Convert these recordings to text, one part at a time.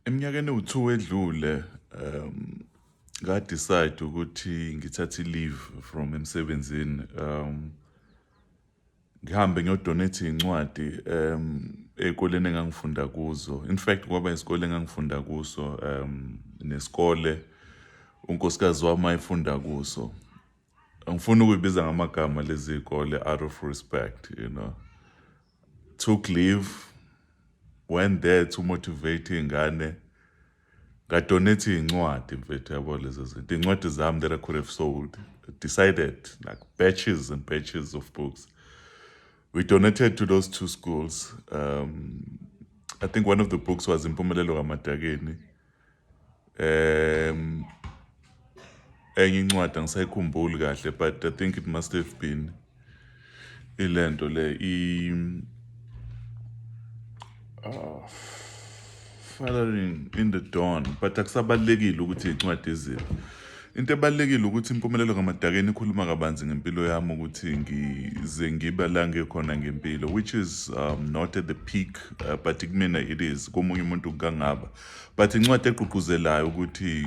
Eminyakeni ewu-2 edlule nga-decide ukuthi ngithathe i-leave from emsebenzini, ngihambe ngiyo-donate iy'ncwadi ey'koleni engangifunda kuzo. In fact, kwaba isikole engangifunda kuso nesikole unkosikazi wami ayefunda kuso. Angifuni ukuyibiza ngamagama lezi y'kole out of respect. Took leave, went there to motivate iy'ngane, nga-donate iy'ncwadi, mfethu. Yabo lezo zinto, iy'ncwadi zami that I could have sold, decided like batches and batches of books we donated to those two schools. I think one of the books was Impumelelo kaMadakeni. Enye incwadi angisayikhumbuli kahle, but I think it must have been ilento le i Fathering in the Dawn, but akusabalulekile ukuthi incwadi eziphi. Into ebalulekile ukuthi Impumelelo kaMadakeni ikhuluma kabanzi ngempilo yami, ukuthi ngize ngibe la ngikhona ngempilo, which is not at the peak, but kumina it is, komunye umuntu kangaba, but incwadi egqugquzelayo ukuthi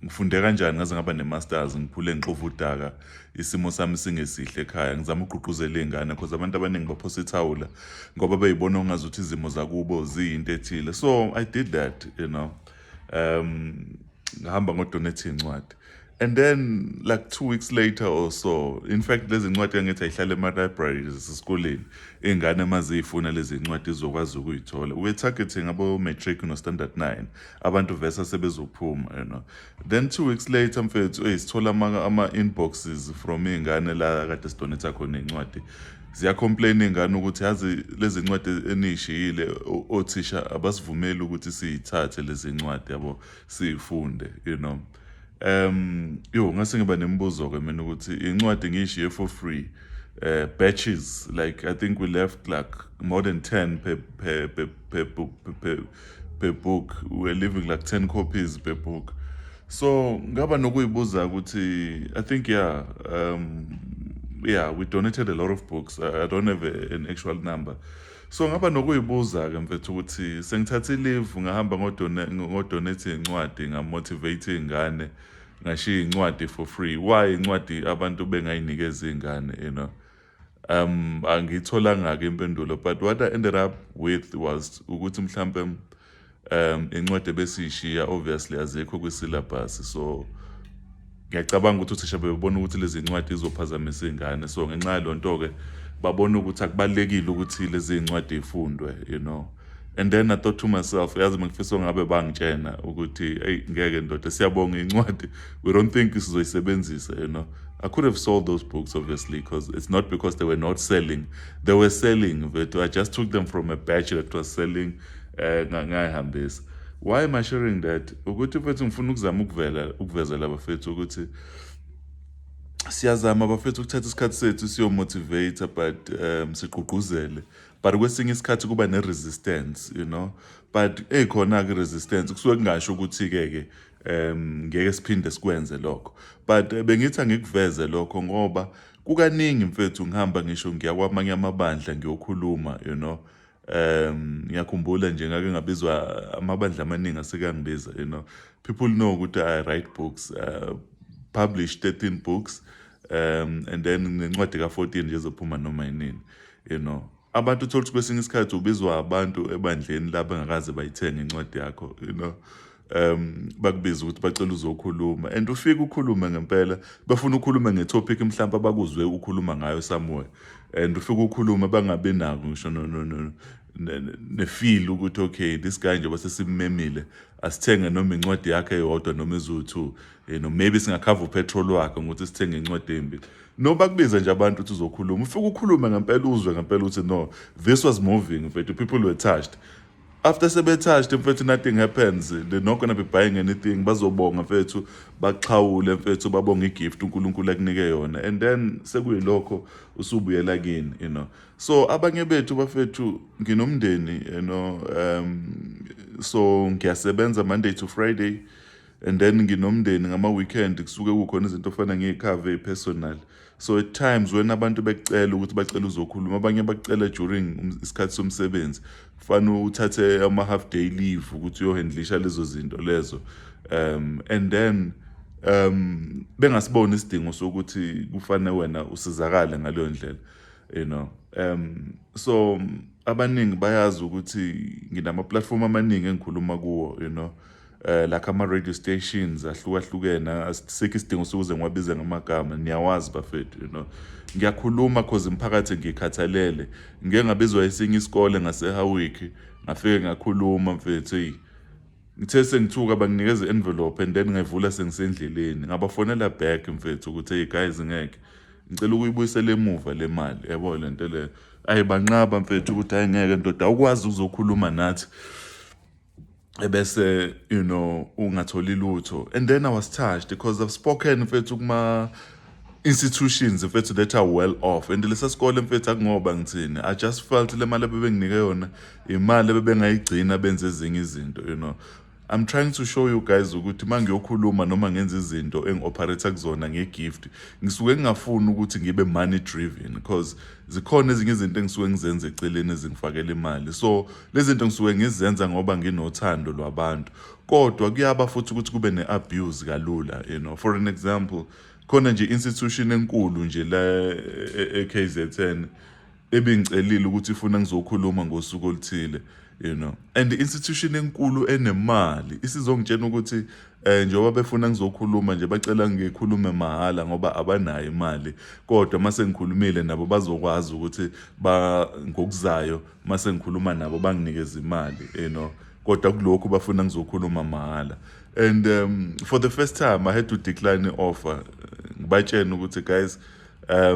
ngifunde kanjani ngaze ngaba ne-masters, ngiphule ngixova udaka, isimo sami singesihle ekhaya. Ngizama ukugqugquzela iy'ngane because abantu abaningi baphosa ithawula ngoba beyibona ongazuthi izimo zakubo ziyinto ethile. So I did that. Ngahamba ngo-donate iy'ncwadi and then like 2 weeks later or so, in fact lezi ncwadi engithi ayihlale ema-libraries esikoleni, iy'ngane uma ziyifuna lezi ncwadi zizokwazi ukuyithola. We're targeting abo-matric no-standard 9, abantu vese sebezophuma. Then 2 weeks later, mfethu, eyi, sithola ama-inboxes from iy'ngane la kade si-donate khona iy'ncwadi. Ziya-complain iy'ngane ukuthi yazi lezi ncwadi eniy'shiyile, othisha abasivumeli ukuthi siy'thathe lezi ncwadi, yabo, siyifunde. Yo, ngase ngiba nemibuzo-ke mina ukuthi incwadi ngiyishiye for free, batches, like I think we left like more than 10 per book, per book. We were leaving like 10 copies per book. So ngaba nokuyibuza ukuthi I think, yeah, we donated a lot of books. I don't have an actual number. So ngaba nokuyibuza-ke, mfethu, ukuthi sengithathe i-leave, ngahamba ngo-donate iy'ncwadi, nga-motivate iy'ngane, ngashiya iy'ncwadi for free, why incwadi abantu bengayinikeza iy'ngane? Angiyitholanga-ke impendulo, but what I ended up with was ukuthi mhlampe incwadi ebesiyishiya obviously azikho kwi-syllabus, so ngiyacabanga ukuthi uthisha bebona ukuthi lezi ncwadi izophazamisa iy'ngane. So ngenxa yalonto-ke babona ukuthi akubalulekile ukuthi lezi ncwadi y'fundwe. And then I thought to myself, yazi, ngifisa ngabe bangitshena ukuthi, "Hey, ngeke ndoda, siyabonga incwadi, we don't think sizoyisebenzisa." I could have sold those books, obviously, because it's not because they were not selling, they were selling, but I just took them from a batch that was selling, ngayihambisa. Why am I sharing that? Ukuthi mfethu, ngifuna ukuzama ukuvela ukuvezela abafethu ukuthi siyazama, bafethu, ukuthatha isikhathi sethu siyo-motivate, but sigqugquzele, but kwesinye isikhathi kuba ne-resistance. But eyikhona-ke i-resistance, kusuke kungasho ukuthi-ke ke ngeke siphinde sikwenze lokho, but bengithi angikuveze lokho ngoba kukaningi, mfethu, ngihamba ngisho ngiya kwamanye amabandla ngiyokhuluma. Ngiyakhumbula nje ngake ngabizwa, amabandla amaningi aseke angibiza. People know ukuthi I write books, published 13 books, and then nencwadi ka-14 nje ezophuma noma yinini. Abantu, uthola ukuthi kwesinye isikhathi ubizwa abantu ebandleni la bengakaze bayithenge incwadi yakho, bakubiza ukuthi bacela uzokhuluma, and ufike ukhulume ngempela, bafuna ukhulume nge-topic mhlawumbe abakuzwe ukhuluma ngayo somewhere, and ufike ukhulume bangabi nako ngisho ne-feel ukuthi okay, this guy nje basesimemile, asithenge noma incwadi yakhe eyodwa noma eziwu-two, maybe singakhava u-petrol wakhe ngokuthi sithenge incwadi ezimbili. No, bakubiza nje abantu ukuthi uzokhuluma, ufike ukhulume ngempela, uzwe ngempela ukuthi no, this was moving, mfethu, people were touched. After sebe-touched, mfethu, nothing happens. They're not gonna be buying anything. Bazobonga, mfethu, baxhawule, mfethu, babonga i-gift uNkulunkulu akunike yona, and then sekuyilokho usubuyela kini. So abanye bethu, bafethu, nginomndeni, so ngiyasebenza Monday to Friday. And then nginomndeni, ngama-weekend kusuke kukhona izinto ofana ngiyikhave ey'personal. So at times when abantu bekucela ukuthi bacela uzokhuluma, abanye bakucela during isikhathi somsebenzi, kufanele uthathe ama-half day leave ukuthi uyohandlisha lezo zinto lezo, and then bengasiboni isidingo sokuthi kufanele wena usizakale ngaleyo ndlela. So abaningi bayazi ukuthi nginama-platform amaningi engikhuluma kuwo, like ama-radio stations ahlukahlukene. Asikho isidingo sokuze ngiwabize ngamagama, niyawazi bafethu. Ngiyakhuluma 'cause imiphakathi ngiyikhathalele. Ngike ngabizwa esinye isikole ngase-Howick, ngafike ngakhuluma mfethu. Eyi, ngithe sengithuka banginikeza i-envelope and then ngayivula sengisendleleni. Ngabafonela back mfethu ukuthi, "Hey guys, ngeke, ngicela ukuyibuyisela emuva le mali," yabo le nto leyo. Ayi, banqaba mfethu ukuthi, "Hayi, ngeke ndoda, awukwazi ukuzokhuluma nathi ebese ungatholi lutho." And then I was touched because I've spoken mfethu kuma institutions mfethu that are well off, and lesa sikole mfethu, akungoba ngithini, I just felt le mali abebenginike yona imali ebebengayigcina benze ezinye izinto. I'm trying to show you guys ukuthi uma ngiyokhuluma noma ngenza izinto engi-operate kuzona nge-gift, ngisuke ngingafuni ukuthi ngibe money driven, because zikhona ezinye izinto engisuke ngizenza eceleni ezingifakela imali. So lezi zinto ngisuke ngizenza ngoba nginothando lwabantu, kodwa kuyaba futhi ukuthi kube ne-abuse kalula. For an example, khona nje institution enkulu nje la e-KZN ebingicelile ukuthi ifuna ngizokhuluma ngosuku oluthile, and i-institution enkulu enemali isizongitshela ukuthi njengoba befuna ngizokhuluma nje, bacela ngikhulume mahhala ngoba abanayo imali, kodwa mase ngikhulumile nabo bazokwazi ukuthi ba ngokuzayo mase ngikhuluma nabo banginikeza imali, kodwa kulokhu bafuna ngizokhuluma mahhala. And for the first time I had to decline i-offer, ngibatshene ukuthi, "Guys,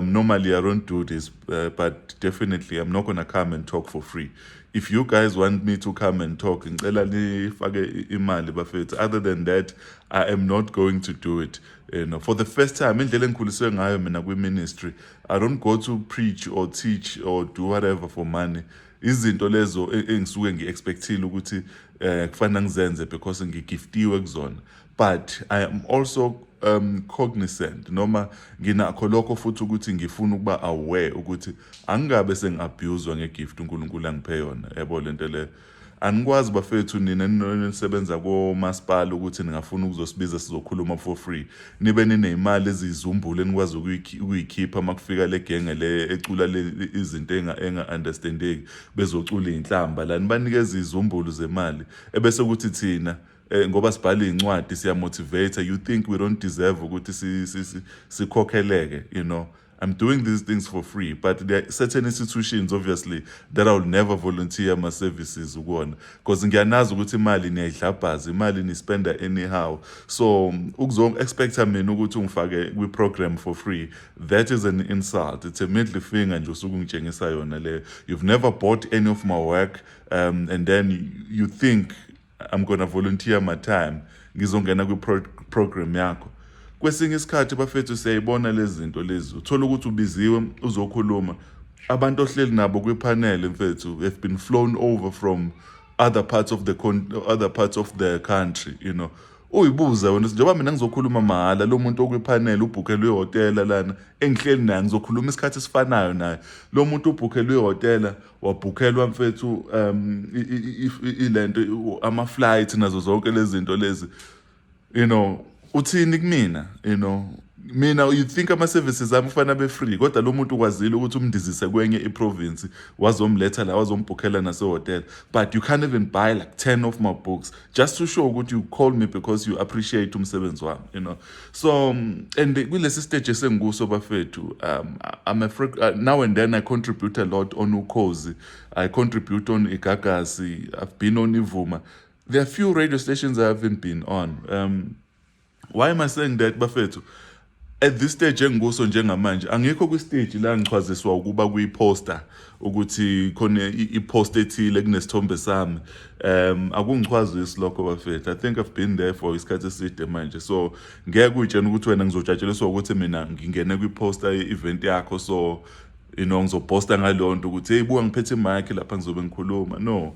normally I don't do this, but definitely I'm not gonna come and talk for free. If you guys want me to come and talk, ngicela nifake imali bafethu. Other than that, I am not going to do it." For the first time, indlela engikhuliswe ngayo mina kwi-ministry, I don't go to preach or teach or do whatever for money. Izinto lezo engisuke ngi-expectile ukuthi kufanele ngizenze because ngigiftiwe kuzona, but I am also cognizant noma nginakho lokho futhi ukuthi ngifuna ukuba aware ukuthi angingabe sengi-abuzwa ngegift uNkulunkulu angiphe yona, yabo lento leyo. Anikwazi bafethu nina nisebenza komasipala ukuthi ningafuna ukuzosibiza sizokhuluma for free, nibe niney'mali eziyizumbulu enikwazi ukuyikhipha uma kufika le genge le ecula le izinto enga-understandeki, bezocula iy'nhlamba la, nibanikeza izumbulu zemali, ebese kuthi thina ngoba sibhala iy'ncwadi, siyamotivate, you think we don't deserve ukuthi sikhokheleke. I'm doing these things for free, but there are certain institutions obviously that I will never volunteer my services kuwona, because ngiyanazi ukuthi imali niyayidlabhaza, imali nispenda anyhow. So ukuzo-expecta mina ukuthi ungifake kwi-program for free, that is an insult. It's a middle finger nje usuke ungitshengisa yona leyo. You've never bought any of my work, and then you think I'm gonna volunteer my time ngizongena kwi-program yakho. Kwesinye isikhathi bafethu siyayibona lezi zinto lezi, uthola ukuthi ubiziwe uzokhuluma, abantu ohleli nabo kwipanel mfethu have been flown over from other parts of the country. Uyibuza wena, njengoba mina ngizokhuluma mahhala, lo muntu okwipanel ubhukhelwe ihhotela lana engihleli naye, ngizokhuluma isikhathi esifanayo naye, lo muntu ubhukhelwe ihhotela, wabhukhelwa mfethu ilento, ama-flight nazo zonke lezi zinto lezi. Uthini kumina? Mina, you think ama-services ami kufanele abe free, kodwa lo muntu ukwazile ukuthi umndizise kwenye iprovince, wazomletha la, wazombhukhela nasehhotela, but you can't even buy like 10 of my books just to show ukuthi you call me because you appreciate umsebenzi wami. So and kulesi stage esengikuso bafethu, I'm a now and then I contribute a lot on Ukhozi, I contribute on Igagasi, I've been on Ivuma. There are few radio stations I haven't been on. Why am I saying that bafethu? At this stage engikuso njengamanje, angikho kwi-stage la ngichwaziswa ukuba kwi-poster, ukuthi khona i-post ethile kunesithombe sami. Akungichwazisi lokho bafethu. I think I've been there for isikhathi eside manje, so ngeke uyitshena ukuthi wena ngizojatsheliswa ukuthi mina ngingene kwi-poster ye-event yakho. So Ngizoposta ngaleyo nto ukuthi, "Hey, buka, ngiphethe imic lapha, ngizobe ngikhuluma." No,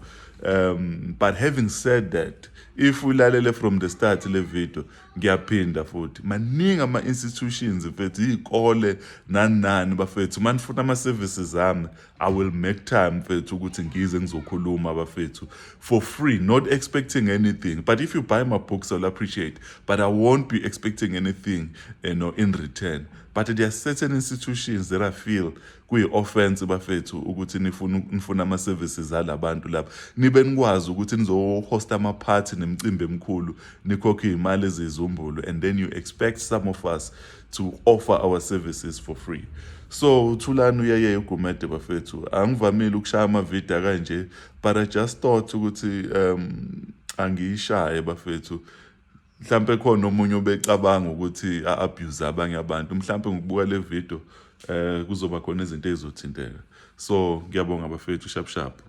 but having said that, if ulalele from the start le video, ngiyaphinda futhi, maningi ama-institutions mfethu, iy'kole nani nani bafethu, manifuna ama-services ami, I will make time mfethu ukuthi ngize ngizokhuluma bafethu for free, not expecting anything. But if you buy my books, I'll appreciate, but I won't be expecting anything in return. But there are certain institutions that I feel kuyi-offense bafethu ukuthi nifuna ama-services alabantu lapha, nibe nikwazi ukuthi nizohosta amaphathi nemicimbi emikhulu, nikhokhe iy'mali eziyizumbulu, and then you expect some of us to offer our services for free. So Thulani uyeye uGumede bafethu, angivamile ukushaya amavidiyo kanje, but I just thought ukuthi angiyishaye bafethu. Mhlambe khona omunye obecabanga ukuthi a-abuse abanye abantu, mhlambe ngokubuka le video kuzoba khona izinto ezizothinteka. So ngiyabonga bafethu, sharp sharp.